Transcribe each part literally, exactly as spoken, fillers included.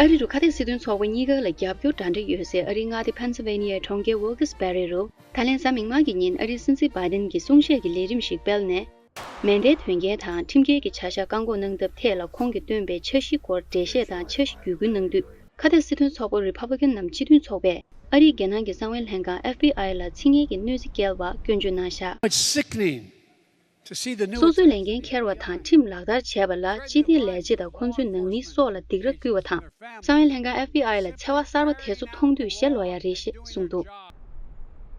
ཨ་རི་རུ་ཁ་གཏད་སྲིད་དོན་ཚོགས་པ་གཉིས་ཀ་ལ་རྒྱབ་སྐྱོར་འདྲ་འདྲ་ཡོད་སའི་ཨ་རིའི་མངའ་སྡེ་ཕེན་སིལ་ཝེ་ནི་ཡའི་གྲོང་ཁྱེར་ཝིལ་ཀིས་བྷེ་རི་རུ་ད་ལན་གཟའ་མིག་དམར་གྱི་ཉིན་ཨ་རིའི་སྲིད་འཛིན་བྷའི་ཌེན་གྱི་གསུང་བཤད་ཀྱི་ལས་རིམ་ཞིག་སྤེལ་ནས། མེ་མདའི་དོན་རྐྱེན་དང་ཁྲིམས་འགལ་གྱི་བྱ་གཞག་བཀག་འགོག་གནང་ཐབས་ཐད་ལ་ཁོང་གིས་བཏོན་པའི་འཆར་གཞི་སྐོར་འགྲེལ་བཤད་དང་འཆར་གཞི་བརྒྱུད་སྐུལ་གནང་དུས། ཁ་གཏད་སྲིད་དོན་ཚོགས་པ་རི་ཕབ་ལི་ཀན་ནམ་སྤྱི་མཐུན་ཚོགས་པས་ཨ་རིའི་རྒྱལ་ནང་གི་གསང་བའི་ལྷན་ཁང་ཨེཕ་བི་ཨའི་ལ་ཚིག་ངན་གྱི་གནོད་འཚེ་བསྐྱལ་བ་སྐྱོན་བརྗོད་གནང་བཞག It's sickening to see the new སོ་སོའི་ལས་འགན་འཁྱེར་བ་དང་ཁྲིམས་ལག་བསྟར་བྱས་པ་ལ་སྤྱི་བདེའི་ལས་བྱེད་དང་ཁོང་ཚོའི་ནང་མིའི་སྲོག་ལ་སྡིགས་ར་བསྐུལ་བ་དང་། གསང་བའི་ལྷན་ཁང་ཨེཕ་བི་ཨའི་ལ་འཚེ་བ་གསར་པ་དེ་ཚོ་མཐོང་དུས་ཞེ་ལོག་ཡ་རེད་ཞེས་གསུངས་འདུག་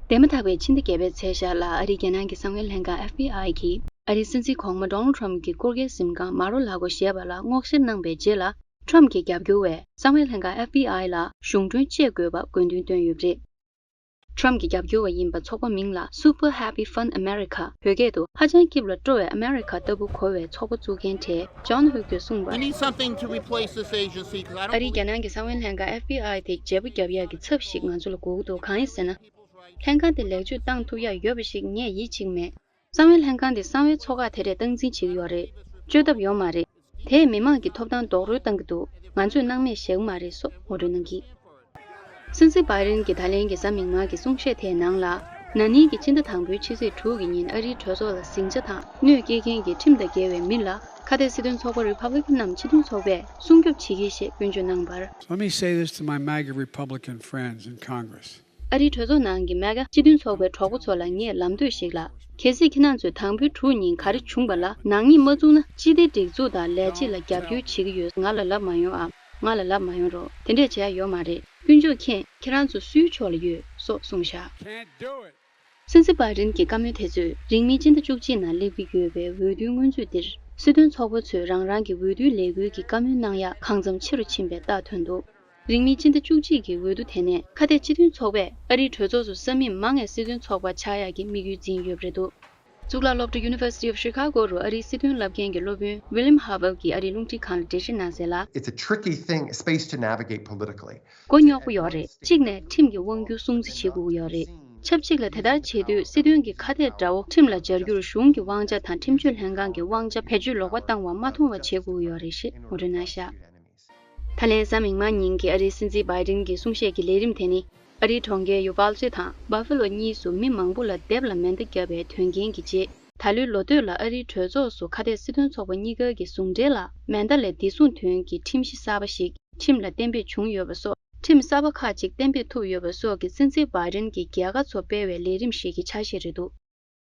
འདས་མ་ཐག་པའི་ཕྱི་ཟླ་བརྒྱད་པའི་ཚེས་ཤར་ལ་ཨ་རིའི་རྒྱལ་ནང་གི་གསང་བའི་ལྷན་ཁང་ཨེཕ་བི་ཨའི་གིས་ཨ་རིའི་སྲིད་འཛིན་གོང་མ་ཌོ་ནལ་ཊམ་གྱི་སྐུ་སྒེར་གཟིམ་ཁང་མ་རོ་ལ་གོ་ཞེས་པ་ལ་སྔོག་བཤེར་གནང་པའི་རྗེས་ལ། ཊམ་གྱི་རྒྱབ་སྐྱོར་བས་གསང་བའི་ལྷན་ཁང་ཨེཕ་བི་ཨའི་ལ་གཞུང་གྲོན་བཅད་དགོས་པ་དགོས་འདུན་བཏོན་ཡོད་པ་རེད། ཊམ་གྱི་རྒྱབ་སྐྱོར་བ་ཡིན་པ་ཚོགས་པ་མིང་ལ་Super Happy Fun America། བོད་སྐད་དུ་ཧ་ཅང་སྐྱིད་ལ་སྤྲོ་བའི་ཨ་མེ་རི་ཁ་ལྟ་བུ་གོ་བའི་ཚོགས་པ་བཙུགས་མཁན་གྲས་ཇོན་ཧུག་གིས་གསུངས་པར། We need something to replace this agency because I don't ཨ་རིའི་རྒྱལ་ནང་གི་གསང་བའི་ལྷན་ཁང་ཨེཕ་བི་ཨའི་དེ་བརྗེ་པོ་རྒྱབ་ཡག་གི་ཚབ་ཞིག་ང་ཚོ་ལ་དགོས་ཀྱི་འདུག་གང་ཡིན་ཟེར་ན། ལྷན་ཁང་དེ་ལེགས་བཅོས་བཏང་ཐུབ་ཡག་ཡོད་པ་ཞིག་ངས་ཡིད་ཆེས་མེད། གསང་བའི་ལྷན་ཁང་འདི་གསང་བའི་ཚོགས་ཁག་དེ་འདྲས་སྟངས་འཛིན་བྱེད་ཀྱི་ཡོད་རེད། བཅོས་ཐབས་ཡོད་མ་རེད། དེས་མི་མང་གི་ཐོབ་ཐང་རྡོག་རོལ་བཏང་གི་འདུག་ང་ཚོས་སྣང་མེད་བཞག་གི་མ་རེད་སོགས་ངོ་སྤྲོད་གནང་གིས། སྲིད་འཛིན་བྷའི་ཌེན་གྱི་ད་ལན་གྱི་གཟའ་མིག་དམར་གྱི་གསུང་བཤད་དེའི་ནང་ལ། ན་ནིང་གི་སྤྱི་ཟླ་དང་པོའི་ཕྱི་ཚེས་དྲུག་གི་ཉིན་ཨ་རིའི་གྲོས་ཚོགས་ལ་ཟིང་ཆ་དང་གནོད་སྐྱེལ་མཁན་གྱི་ཁྲིམས་དང་འགལ་བའི་མི་ལ་ཁ་གཏད་སྲིད་དོན་ཚོགས་པ་རི་ཕབ་ལི་ཀན་ནམ་སྤྱི་མཐུན་ཚོགས་པས་སྲུང་སྐྱོབ་བྱེད་ཀྱི་ཞེས་སྐྱོན་བརྗོད་གནང་བར། So let me say this to my MAGA Republican friends in Congress. ཨ་རིའི་གྲོས་ཚོགས་ནང་གི་མེ་ག་སྤྱི་མཐུན་ཚོགས་པའི་གྲོགས་པོ་ཚོ་ལ་ངས་ལམ་སྟོན་ཞིག་ལ། གལ་སྲིད་ཁྱེད་རང་ཚོས་དང་པོའི་དྲུག་ཉིན་ག་རེ་བྱུང་བ་ལ་ནག་ཉེས་མ་བཙུགས་ན་སྤྱི་བདེ་སྒྲིག་འཛུགས་དང་ལས་བྱེད་ལ་རྒྱབ་སྐྱོར་བྱེད་ཀྱི་ཡོད། ང་ལ་ལབ་མ་ཡོང་ཨ། ང་ལ་ལབ་མ་ཡོང་རོགས། དེ་འདྲས་བྱེད་ཡ་ཡོད་མ་རེད། དཀོན་མཆོག་མཁྱེན། ཁྱེད་རང་ཚོ་སུའི་ཕྱོགས་ལ་ཡོད་སོགས་གསུངས་བཞག Can't do it. སྲིད་འཛིན་བྷའི་ཌེན་གྱི་བཀའ་མོལ་དེ་ཚོས་རིང་མིན་སྤྱི་ཟླ་བཅུ་གཅིག་ནང་སླེབས་ཀྱི་ཡོད་པའི་འོས་བསྡུའི་སྔོན་ཚུད་འདིར་སྲིད་དོན་ཚོགས་པ་ཚོས་རང་རང་གི་འོས་བསྡུའི་ལས་འགུལ་གྱི་བཀའ་མོལ་གནང་ཡག་གང་འཚམ་ཆེ་རུ་ཕྱིན་པའི་རྟགས་ཐོན་འདུག་རིང་མིན་སྤྱི་ཟླ་བཅུ་གཅིག་གི་འོས་བསྡུ་དེ་ནས་ཁ་གཏད་སྤྱི་མཐུན་ཚོགས་པས་ཨ་རིའི་གྲོས་ཚོགས་སུ་ས་མིག་མང་བའི་སྲིད་དོན་ཚོགས་པ་ཆགས་ཡག་གི་དམིགས་ཡུལ་འཛིན་ཡོད་པ་རེད་འདུག་གཙུག་ལག་སློབ་གྲྭ་University of Chicago རུ་ཨ་རིའི་སྲིད་དོན་བསླབ་མཁན་གྱི་སློབ་དཔོན་William Howell གྱིས་ཨ་རིའི་རླུང་འཕྲིན་ཁང་ལ་འགྲེལ་བཤད་གནང་གསལ་ལ། It's a tricky thing, a space to navigate politically. མགོ་རྙོག་པོ་ཡོད་རེད། གཅིག་ནས་ཁྲིམས་ཀྱི་དབང་སྒྱུར་སྲུང་བརྩི་བྱེད་དགོས་ཀྱི་ཡོད་རེད། ཆབས་ཅིག་ལ་དེ་ལྟར་བྱེད་དུས་སྲིད་དོན་གྱི་ཁ་གཏད་འདྲ་བོ་ཁྲིམས་ལ་སྦྱར་རྒྱུར་གཞུང་གི་དབང་ཆ་དང་ཁྲིམས་གཅོད་ལྷན་ཁང་གི་དབང་ཆ་བེད་སྤྱོད་ལོག་པ་བཏང་བ་མ་མཐོང་བ་བྱེད་དགོས་ཀྱི་ཡོད་རེད་ཞེས་ངོ་སྤྲོད་གནང་བཞག་ད་ལན་གཟའ་མིག་དམར་ཉིན་གྱི་ཨ་རིའི་སྲིད་འཛིན་བྷའི་ཌེན་གྱི་གསུང་བཤད་ཀྱི་ལས་རིམ་དེ་ནི། ཨ་རིའི་གྲོང་ཁྱེར་ཡུ་ཝལ་ཊི་དང་སྦ་ཧྥེ་ལོ་གཉིས་སུ་མི་མང་པོ་ལ་སྡེབ་ལ་མེ་མདའ་བརྒྱབ་པའི་དོན་རྐྱེན་གྱི་རྗེས། ད་ལོའི་ལོ་སྟོད་ལ་ཨ་རིའི་གྲོས་ཚོགས་སུ་ཁ་གཏད་སྲིད་དོན་ཚོགས་པ་གཉིས་ཀ་གི་ཟུང་འབྲེལ་ལ་མེ་མདའ་ལས་བདེ་སྲུང་དོན་གྱི་ཁྲིམས་གཞི་གསར་པ་ཞིག་ཁྲིམས་ལ་གཏན་འབེབས་བྱུང་ཡོད་པ་སོགས། ཁྲིམས་གསར་པ་ཁག་ཅིག་གཏན་འབེབས་ཐུབ་ཡོད་པ་སོགས་ཀྱི་སྲིད་འཛིན་བྷའི་ཌེན་གྱིས་རྒྱལ་ཁ་ཚོ་སྤེལ་བའི་ལས་རིམ་ཞིག་གི་ཆ་ཤས་རེད་འདུག་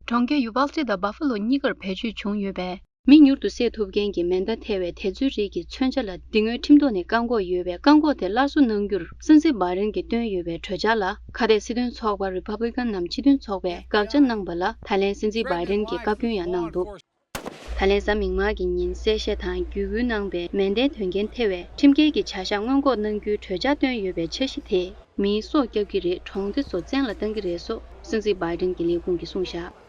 གྲོང་ཁྱེར་ཡུ་ཝལ་ཊི་དང་སྦ་ཧྥེ་ལོ་གཉིས་ཀར་བེད་སྤྱོད་བྱུང་ཡོད་པས། མི་མྱུར་དུ་བསད་ཐུབ་མཁན་གྱི་མེ་མདའ་ཐེ་བའི་དེ་ཚོའི་རིགས་ཀྱི་མཚོན་ཆ་ལ་འདི་སྔོན་ཁྲིམས་ཐོག་ནས་བཀག་འགོག་ཡོད་པས། བཀག་འགོག་དེ་སླར་གསོ་གནང་རྒྱུར་སྲིད་འཛིན་བྷའི་ཌེན་གྱིས་བཏོན་ཡོད་པའི་གྲོས་འཆར་ལ་ཁ་གཏད་སྲིད་དོན་ཚོགས་པ་རི་ཕབ་ལི་ཀན་ནམ་སྤྱི་མཐུན་ཚོགས་པས་དགག་བྱ་གནང་པ་ལ་ད་ལན་སྲིད་འཛིན་བྷའི་ཌེན་གྱིས་བཀའ་བཀྱོན་ཡང་གནང་འདུག་ད་ལན་གཟའ་མིག་དམར་གྱི་ཉིན་གསལ་བཤད་དང་བརྒྱུད་སྐུལ་གནང་པའི་མེ་མདའི་དོན་རྐྱེན་ཐེ་བའི་ཁྲིམས་འགལ་གྱི་བྱ་གཞག་སྔོན་འགོག་གནང་རྒྱུའི་གྲོས་འཆར་བཏོན་ཡོད་པའི་འཆར་གཞི་དེས་མིའི་སྲོག་བསྐྱབ་ཀྱི་རེད། གྲོང་སྡེ་ཚོ་བཙན་ལ་བཏང་གི་རེད་སོགས་སྲིད་འཛིན་བྷའི་ཌེན་གྱི་ལས་ཁུངས་ཀྱིས་གསུངས་བཞག